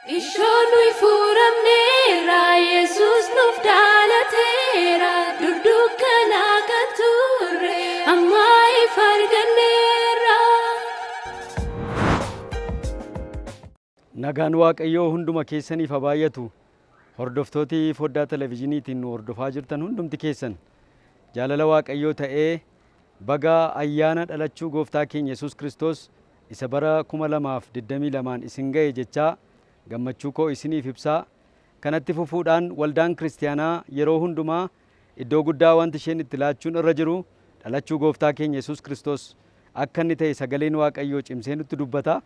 Ishoo nuyi furamneerra, Yesuus nuuf dhalateera. Dur dukkanaa kan turre, amma ifa arganneerra. Nagaan Waaqayyoo hunduma keessaniif haa baay'atu. Hordoftooti foddaa televizyiiniitiin nu hordofaa jirtan hundumti keessan, jaalala Waaqayyoo ta'ee baga ayyaana dhalachuu Gooftaa keenya Yesuus Kiristoos isa bara 2022n isin ga'e jechaa gammachuu koo isiniif ibsaa. Kanatti fufuudhaan, waldaan kiristiyaanaa yeroo hundumaa iddoo guddaa wanti isheen itti laachuun irra jiru dhalachuu Gooftaa keenya Yesuus Kiristoos akka inni ta'e sagaleen Waaqayyoo cimsee nutti dubbata.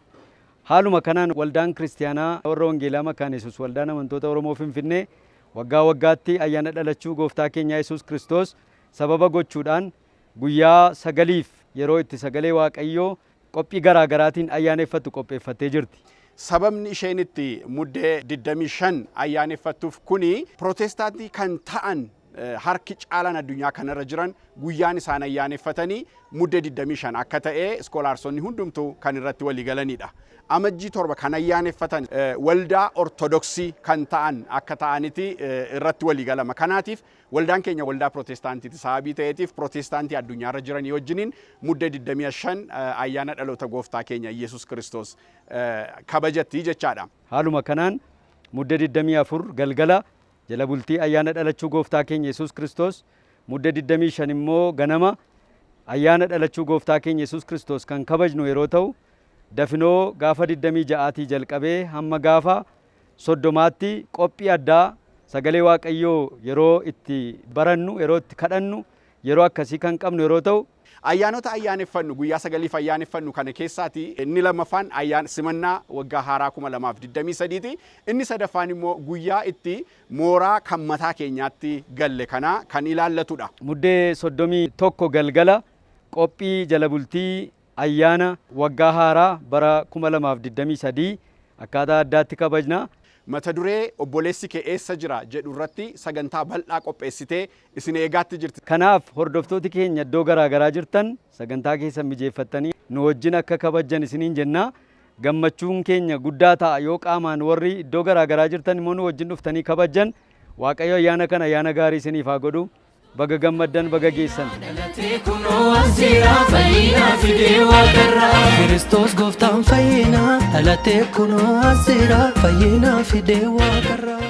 Haaluma kanaan Waldaan Kiristiyaanaa Warra Wangeelaa Makaana Yesuus, Waldaan Amantoota Oromoo Finfinnee, waggaa waggaatti ayyaana dhalachuu Gooftaa keenyaa Yesuus Kiristoos sababa gochuudhaan guyyaa 9f yeroo itti sagalee Waaqayyoo qophii garaa garaatiin ayyaaneffattu qopheeffattee jirti. Sababni isheen itti Muddee 25 ayyaaneffattuuf kuni, Pirootestaantii kan ta'an harki caalaan addunyaa kanarra jiran guyyaan isaan ayyaaneffatanii Muddee 25 akka ta'e scholarsonni hundumtuu kan irratti walii galanidha. Amajjii 7 kan ayyaaneffatan waldaa Ortodoksii kan ta'an akka ta'aniti irratti walii galama. Kanaatiif waldaan keenya waldaa Pirootestaantiiti sababii ta'eetiif, Pirootestaantii addunyaarra jiranii wajjiniin Muddee 25 ayyaana dhaloota Gooftaa keenya Yesuus Kiristoos kabajatti jechaadha. Haaluma kanaan Muddee 24 galgala jala bultii ayyaana dhalachuu Gooftaa keenya Yesuus Kiristoos, Muddee 25 immoo ganama ayyaana dhalachuu Gooftaa keenya Yesuus Kiristoos kan kabajnu yeroo ta'u, dafinoo gaafa 26tii jalqabee hamma gaafa 30tti qophii addaa sagalee Waaqayyoo yeroo itti barannu, yeroo itti kadhannu, yeroo akkasii kan qabnu yeroo ta'u. Ayyaanota ayyaaneffannu guyyaa 9f ayyaaneffannu kana keessaati inni lammaffaan ayyaana simannaa waggaa haaraa 2023ti. Inni sadaffaan immoo guyyaa itti mooraa kan mataa keenyaatti galle kana kan ilaallatudha. Muddee 31 galgala qophii jala bultii ayyaana waggaa haaraa bara 2023 akkaataa addaatti kabajna. Mata duree "Obboleessi kee eessa jira?" jedhu irratti sagantaa bal'aa qopheessitee isin eegaatti jirti. Kanaaf hordoftooti keenya iddoo garaa garaa jirtan sagantaa keessan mijeeffattanii nu wajjin akka kabajjan isiniin jenna. Gammachuun keenya guddaa ta'a yoo qaamaan warri iddoo garaa garaa jirtan immoo nu wajjin dhuftanii kabajjan. Waaqayyo ayyaana kana ayyaana gaarii isiniif haa godhu. Baga gammaddan, baga geessan. Dhalatee kunoo as jira, fayyinaa fidee waaqarraa. Kiristoos Gooftaan fayyinaa dhalatee kunoo as jira, fayyinaa fidee waaqarraa.